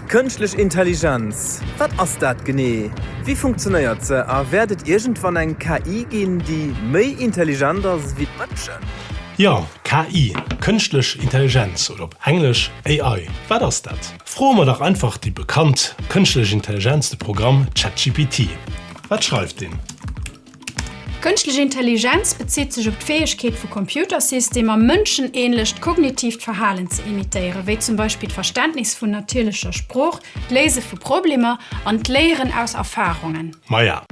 Kënschtlech Intelligenz, wat ass dat genee? Wéi funktionéiert se a wäert et iergendwann eng KI ginn, déi méi intelligent ass ewéi d'Mënschen? Jo, KI, Kënschtlech Intelligenz oder op Englesch AI, wat ass dat? Froe mer dach einfach déi bekannt Kënschtlech Intelligenz, de Programm ChatGPT. Wat schreift deen? Kënschtlech Intelligenz bezitt sech op d'Fäegkeet vu Computersystemer, mënschenähnlecht kognitiivt Verhalen ze imitéieren, wéi zum Beispill d'Verständnis vun natierlecher Sprooch, d'Léise vu Problemer an d'Léieren aus Erfarungen. Maja.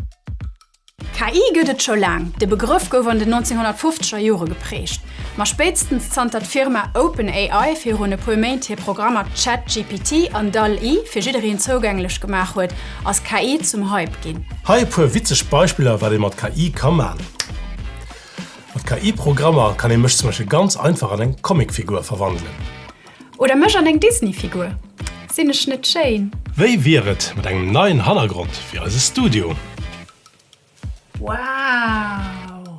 KI gëtt et scho laang, de Begrëff gouf an den 1950er Jore geprägt. Ma spéitstens zanter d'Firma OpenAI virun e puer Méint hir Programmer ChatGPT an Dall-E fir jiddereen zougänglech gemaach huet, ass KI zum Hype ginn. Hei e puer witzeg Beispiller wat ee mat KI ka man. Mat KI-Programmer kann ee mech zum Beispill ganz einfach an eng Comicfigur verwandelen. Oder mech an eng Disney-Figur. Sinn ech net schéin? Wéi wier et mat engem neien Hannergrond fir eise Studio? Wow!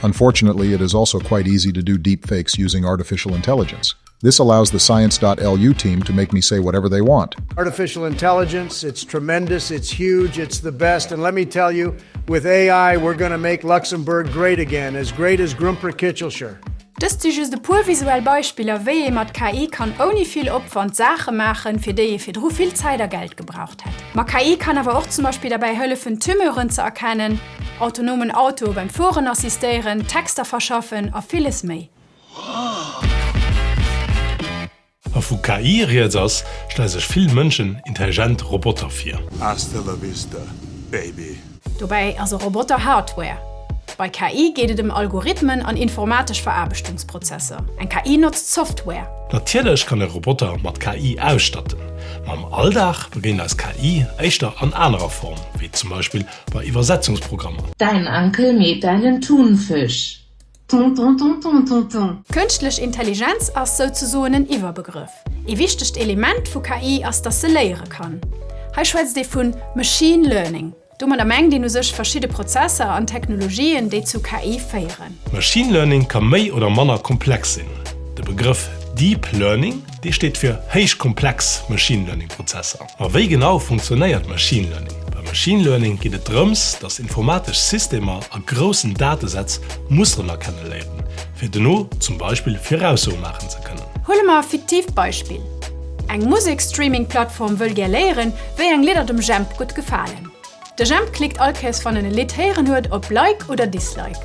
Unfortunately, it is also quite easy to do deepfakes using artificial intelligence. This allows the Science.lu team to make me say whatever they want. Artificial intelligence, it's tremendous, it's huge, it's the best. And let me tell you, with AI, we're going to make Luxembourg great again, as great as Grumperkitchelshire. Dëst si just e puer visuell Beispiller, wéi ee mat KI kann ouni vill Opwand Saache maachen, fir déi ee virdru vill Zäit a Geld gebraucht hätt. Ma KI kann awer och zum Beispill derbäi hëllefen, Tumeuren ze erkennen, autonomen Autoe beim Fueren assistéieren, Texter verschaffen a villes méi. Wa vu KI rieds ass, stelle sech vill Mënschen intelligent Roboter vir. Hasta la vista, baby. Dobäi ass e Roboter Hardware. Bei KI geet et ëm Algorithmen an informatesch Veraarbechtungsprozesser. Eng KI notzt Software. Natierlech kann e Roboter mat KI ausstatten, ma am Alldag begéint eis KI éischter an anerer Form, wéi zum Beispill bei Iwwersetzungsprogrammer. Dein Ankel mäht deinen Thunfisch. Ton ton ton ton ton ton. Kënschtlech Intelligenz ass souzesoen en Iwwerbegrëff. Ee wichtegt Element vu KI ass, dass se léiere kann. Hei schwätzt ee vu Machine Learning. Domadder mengt een u sech verschidde Prozesser an Technologien, déi zu KI féieren. Machine Learning ka méi oder manner komplex sinn. De Begrëff Deep Learning, dee steet fir héich komplex Machine Learning Prozesser. Ma wéi genau funktionéiert Machine Learning? Bei Machine Learning geet et drëms, dass informatesch Systemer a groussen Datesätz Musteren erkenne léieren, fir dono zum Beispill Viraussoe maachen ze kënnen. Huele mer e fiktiivt Beispill, Eng Musek-Streaming-Plattform wëll gär léieren, wéi eng Lidder dem Jemp gutt gefalen. De Jemp klickt all Kéiers wann en e Lidd héieren huet op Like oder Dislike.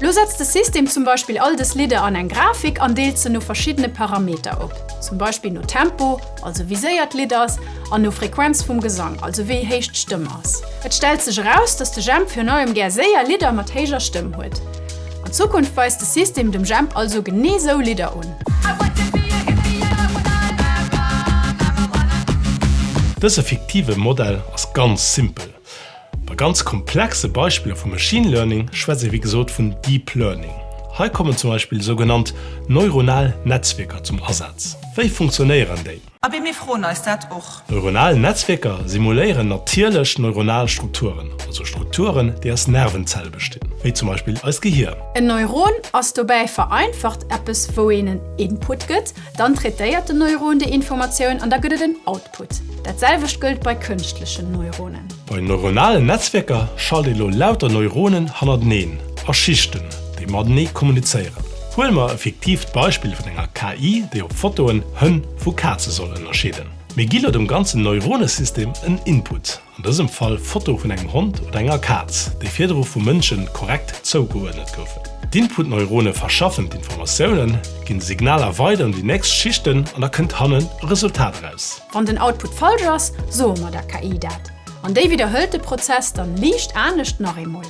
Lo setzt de System zum Beispill all dës Lidder an eng Grafik an deelt se no verschiddene Parameter op, zum Beispill no Tempo, also wéi séier d'Lidd ass, an no Frequenz vum Gesang, also wéi héich d'Stëmm ass. Et stellt sech eraus, dass de Jemp virun allem gär séier Lidder mat héijer Stëmm huet. An Zukunft weist de System dem Jemp also genee sou Lidder un. Dëse fiktive Modell ass ganz simpel. Bei ganz komplexe Beispiller vu Machine Learning schwätzt ee wéi gesot vun Deep Learning. Hei kommen zum Beispill sougenannt neuronal Netzwierker zum Asaz. Wéi funktionéieren déi? Abee, mir froen eis dat och. Neuronal Netzwierker simuléieren natierlech neuronal Strukturen, also Strukturen, déi aus Nervenzelle bestinn, wéi zum Beispill eist Gehier. En Neuron ass dobäi vereinfacht eppes, wou een en Input gëtt, dann traitéiert den Neuron déi Informatioun an da gëtt et en Output. Dat selwecht gëllt bei kënschtlechen Neuronen. Bei neuronalen Netzwierker schalt ee lo lauter Neuronen hannerteneen a Schichten, déi matenee kommunizéieren. Huele mer e fiktiivt Beispill vun enger KI, déi op Fotoen Hënn vu Kaze soll ënnerscheeden. Mir gi lo dem ganzen Neuronesystem en Input, an dësem Fall Foto vun engem Hond oder enger Kaz, déi virdru vu Mënsche korrekt zougeuerdnet goufen. D'Input-Neurone verschaffen d'Informatiounen, ginn Signaler weider un déi nächst Schichten an da kënnt hannen e Resultat eraus. Wann den Output falsch ass, soe mer der KI dat, an déi widderhëlt de Prozess dann liicht anescht nach eemol.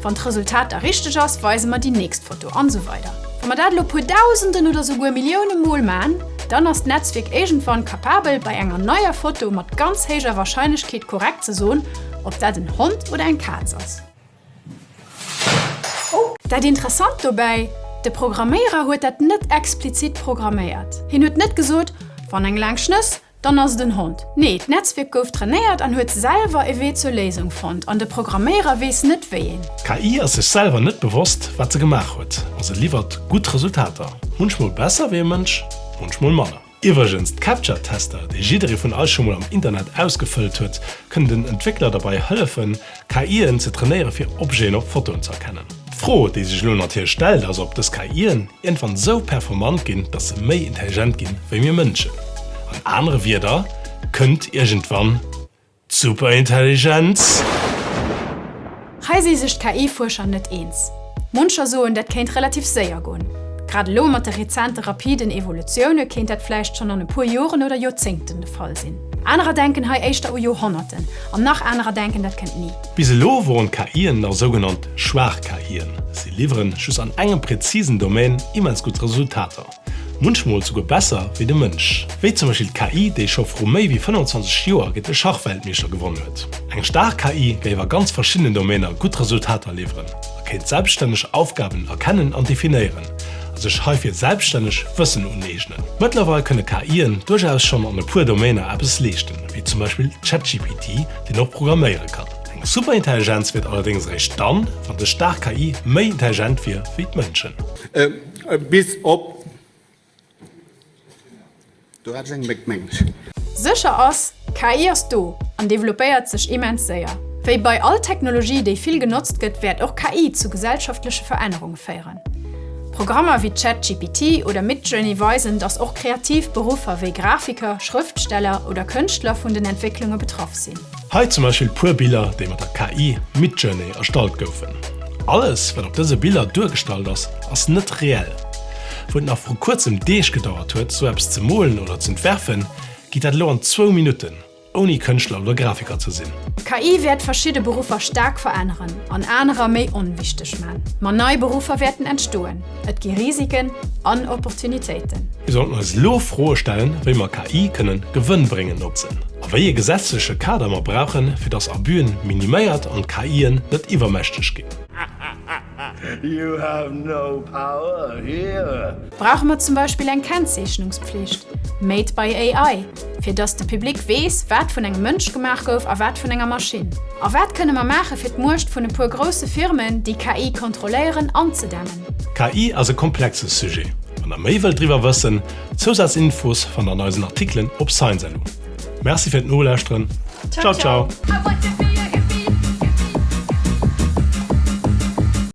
Wann d'Resultat da richteg ass, weise mer déi nächst Foto, an esou weider. Wa mer dat elo puer Dausenden oder souguer Millioune Mol man, dann ass d'Netzwierk iergendwann kapabel, bei enger neier Foto mat ganz héijer Warscheinlechkeet korrekt ze soen, ob dat en Hond oder eng Kaz ass. Dat Interessant dobäi, De Programméierer huet dat net explizit programméiert. Hien huet net gesot, Wann eng laang Schnëss, dann ass et en Hond. Nee, d'Netzwierk gouf trainéiert an huet selwer e Wee zur Léisung fonnt. An de Programméierer weess net, wéi een. D'KI ass sech selwer net bewosst, wat se gemaach huet, ma se liwwert gutt Resultater. Munchmol besser wéi e Mënsch, munchmol manner. Iwwregens, d'Captcha-Tester, déi jidderee vun eis scho mol am Internet ausgefëllt huet, kënnen den Entwéckler derbei hëllefen, KIen ze trainéiere fir Objeten op Fotoen ze erkennen. D'Fro, déi sech elo natierlech stellt, ass ob dës KIen iergendwann esou performant ginn, dass se méi intelligent ginn wéi mir Mënschen. An anere Wierder, kënnt iergendwann d'Superintelligenz? Hei si sech d'KI-Fuerscher net eens. Muncher soen, dat kéint relativ séier goen. Grad elo mat de rezente rapiden Evolutioune kéint dat vläicht schonn an e puer Joren oder Joerzéngten de Fall sinn. Anerer denken hei éischter u Joerhonnerten an nach anerer denken, dat kënnt ni. Bis elo woren d'KIen nach sougenannt schwaach KIen. Si liwweren just an engem präzisen Domaine immens gutt Resultater. Munchmol souguer besser wéi de Mënsch. Wéi zum Beispill d'KI, déi scho vru méi wéi 25 Joer géint de Schachweltmeeschter gewonnen huet. Eng staark KI géif a ganz verschiddenen Domainer gutt Resultater liwweren a kéint selbststänneg Aufgaben erkennen an definéieren a sech heifir selbststänneg Wëssen uneegnen. Mëttlerweil kënne KIen duerchaus schonn an e puer Domainer eppes leeschten, wéi zum Beispill ChatGPT, deen och programméiere kann. Eng Superintelligenz wier et allerdéngs eréischt dann, wann dës staark KI méi intelligent wier wéi d'Mënschen. Bis op, do hat ech eng Méck, mengen ech. Sécher ass, KI ass do an developpéiert sech immens séier. Wéi bei all Technologie, déi vill genotzt gëtt, wäert och KI zu gesellschaftleche Verännerunge féieren. Programmer wéi ChatGPT oder Midjourney weisen, dass och kreativ Beruffer wéi Grafiker, Schrëftsteller oder Kënschtler vun den Entwécklunge betraff sinn. Hei zum Beispill puer Biller, déi mat der KI Midjourney erstallt goufen. Alles wat op dëse Biller duergestallt ass, ass net reell. Wou et nach vru kuerzem Deeg gedauert huet, sou eppes ze molen oder z'entwerfen, geet dat elo an zwou Minutten, ouni Kënschtler oder Grafiker ze sinn. KI wäert verschidde Beruffer staark veränneren an anerer méi onwichteg man. Ma nei Beruffer wäerten entstoen. Et gi Risiken an Opportunitéiten. Mir sollten eis elo Froe stellen, wéi mer KI kënnen gewënnbréngend notzen a wéi ee gesetzleche Kader mer brauchen, fir dass Abüen miniméiert an d'KIen net iwwermächteg ginn. You have no power here. Brauche mer zum Beispill eng Kennzeechnungspflicht, Made by AI, fir dass de Public weess, wat vun engem Mënsch gemaach gouf a wat vun enger Maschinn? A wat kënne mer maache fir d'Muecht vun e puer grousse Firmen, déi KI kontrolléieren, anzedämmen? KI ass e komplexe Sujet. Wann der méi wëllt driwwer wëssen, Zousazinfos fannt der an eisen Artikelen op Science-LU. Merci fir d'Nolauschteren. Ciao ciao.